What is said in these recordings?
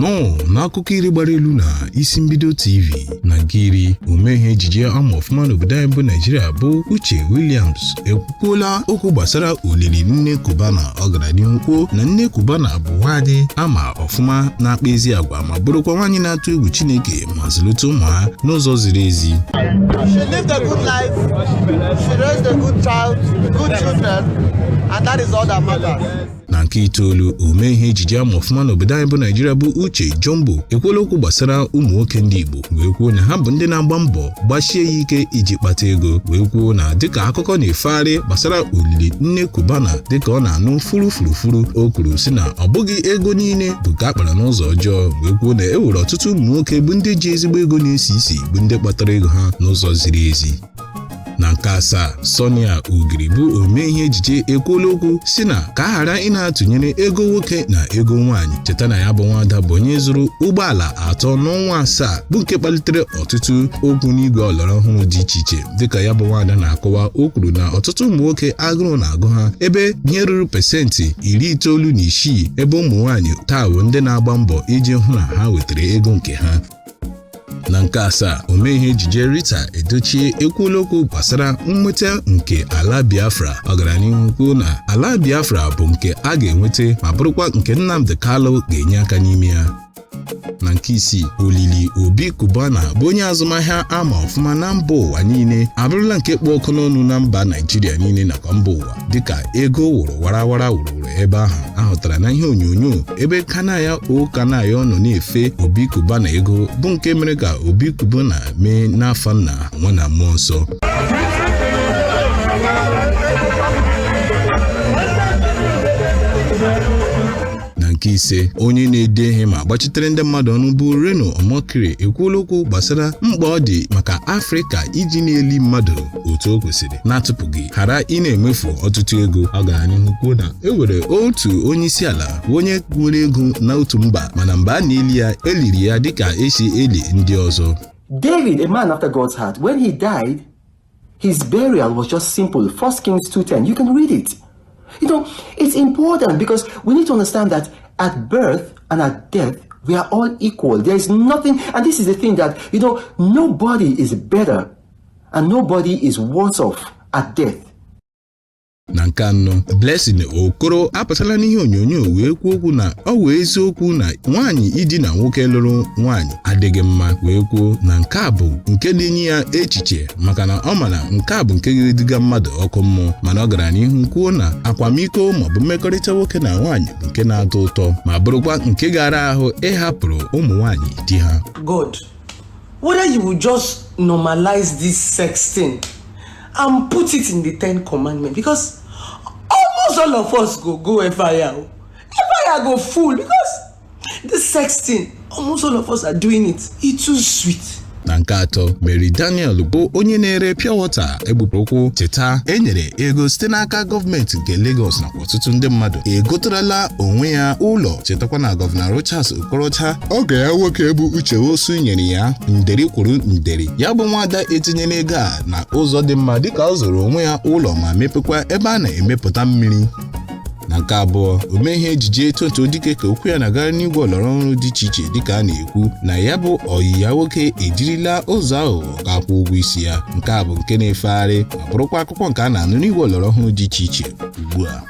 Nnọọ n'akụkọ iri gbara elu na Isi Mbido TV. Na nke iri, omee ihe ejije ama ọfụma n'obodo anyị bụ Naijiria bụ Uche Williams ekwuola okwu gbasara olili nne Cubana. Ọ gara n'ihu kwuo na nne Cubana bụ nwaanyị ama ọfụma na-akpa ezi agwa ma bụrụkwa nwaanyị na-atụ egwu Chineke ma zụlite ụmụ ha n'ụzọ ziri ezi. She lived a good life, she raised a good child, good children, and that is all that matters. Na nke itoolu, omee ihe ejije ama ọfụma n'obodo anyị bụ Naijiria bụ Uche Jombo ekwuola okwu gbasara ụmụ nwoke ndị Igbo wee kwuo na ha bụ ndị na-agba mbọ gbasie ya ike iji kpata ego, wee kwuo na dịka akụkọ na-efegharị gbasara olili nne Cubana dịka ọ na-anụ furu furu furu, o kwuru sị na ọ bụghị ego niile bụ nke a kpara n'ụzọ ọjọọ, wee kwuo na e nwere ọtụtụ ụmụ nwoke bụ ndị ji ezigbo ego na-esi isi bụ ndị kpatara ego ha n'ụzọ ziri ezi. Na nke asaa, Sonia Ugiri bụ omee ihe ejije ekwuola okwu si na ka a ghara ị na-atụnyere ego nwoke na ego nwaanyị. Cheta na ya bụ nwada bụ onye zụrụ ụgbọala 3 n'ọnwa 7 bụ nke kpalitere ọtụtụ okwu n'igwe ọlọrọ ọhụrụ dị iche iche. Dịka ya bụ nwada na-akọwa, o kwuru na ọtụtụ ụmụ nwoke agụrụ na-agụ ha ebe ihe ruru 96%, ebe ụmụ nwaanyị taa bụ ndị na-agba mbọ iji hụ na ha wetara ego nke ha. Na nke asaa, omee ihe ejije Rita Edochie ekwuola okwu gbasara nnweta nke ala Biafra. Ọ gara n'ihu kwuo na ala Biafra bụ nke a ga-enweta ma bụrụkwa nke Nnamdi Kanu ga-enye aka n'ime ya. Na nke isii, olili Obi Cubana bụ onye azụmahịa ama ọfụma na mba ụwa niile abụrụla nke kpụ ọkụ n'ọnụ na mba Naijiria niile nakwa mba ụwa, dịka ego wụrụ warawara wụrụwụrụ ebe ahụ ahụtara na ihe onyonyo ebe Kanayo O Kanayo nọ na-efe Obi Cubana ego, bụ nke mere ka Obi Cubana mee n'afọ nna, nwa na mmụọ nsọ. Na nke ise, onye na-ede ihe ma gbachitere ndị mmadụ ọnụ bụ Reno Omokri ekwuola okwu gbasara mkpa ọ dị maka Afrịka iji na-eli mmadụ otu o kwesịrị na-atụpụghị ghara ị na-emefu ọtụtụ ego. Ọ gara n'ihu kwuo na e nwere otu onye isi ala onye nwere ego na otu mba, mana mgbe a na-eli ya eliri ya dịka esi eli ndị ọzọ. David, a man after God's heart, when he died, his burial was just simple. 1 Kings 2:10. You can read it. You know, it's important because we need to understand that at birth and at death, we are all equal. There is nothing, and this is the thing that, you know, nobody is better and nobody is worse off at death. Na nke anọ, Blessing Okoro apụtala n'ihe onyonyo wee kwuo okwu na ọ wee eziokwu na nwaanyị idina nwoke lụrụ nwaanyị adịghị mma, wee kwuo na nke a bụ nke na-enye ya echiche maka na ọ ma na nke a bụ nke ga-eduga mmadụ ọkụ mmụọ. Mana ọ gara n'ihu kwuo na akwamiko maọbụ mmekọrịta nwoke na nwaanyị bụ nke na-atọ ụtọ ma bụrụkwa nke gara ahụ ịhapụrụ ụmụ nwaanyị di ha. God, whether you will just normalize this sex thing and put it in the 10 commandments, because almost all of us go fire. Fire go full, because this sex thing, almost all of us are doing it. It's too sweet. Na nke atọ, Mary Daniel bụ onye na-ere pure water egbupụrụ ụkwụ. Cheta enyere ego site n'aka gọọmenti nke Lagos nakwa ọtụtụ ndị mmadụ egotarala onwe ya ụlọ. Chetakwa na Gọvanọ Rochas Okorocha oge ya nwoke bụ Uche Nwosu nyere ya nderi kwuru nderi. Ya bụ nwada etinyela ego a na ụzọ dị mma dịka ọ zụrụ onwe ya ụlọ ma mepekwa ebe a na-emepụta mmiri. Na nke abụọ, omee ihe ejije Tonto Dike ka okwu ya na-agara n'igwe ọlọrọ ọhụrụ dị iche iche dịka a na-ekwu na ya bụ ọyị ya nwoke ejirila ụzọ aghụghọ ga-akwụ ụgwọ isi ya. Nke a bụ nke na-efegharị ma bụrụkwa akụkọ nke a na-anụ n'igwe ọlọrọ ọhụrụ dị iche iche ugbu a.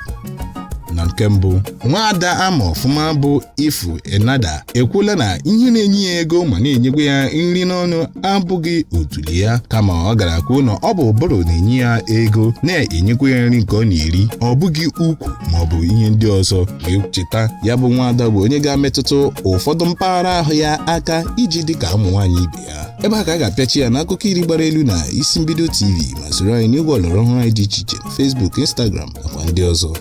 Na nke mbụ, nwaada ama ọfụma bụ Ifu Enada ekwuola na ihe na-enye ya ego ma na-enyekwa ya nri n'ọnụ abụghị otuli ya, kama ọ gara kwuo na ọ bụ ụbụrụ na-enye ya ego na-enyekwa ya nri nke ọ na-eri, ọ bụghị ukwu ma ọ bụ ihe ndị ọzọ. Wee cheta ya bụ nwaada bụ onye ga-emetụta ụfọdụ mpaghara ahụ ya aka iji dịka ụmụ nwaanyị ibe ya. Ebe a ka a ga-apịachi ya n'akụkọ iri gbara elu na Isi Mbido TV, ma soro anyị n'igwe ọlọrọ ọhụrụ anyị dị iche iche na Facebook, Instagram nakwa ndị ọzọ.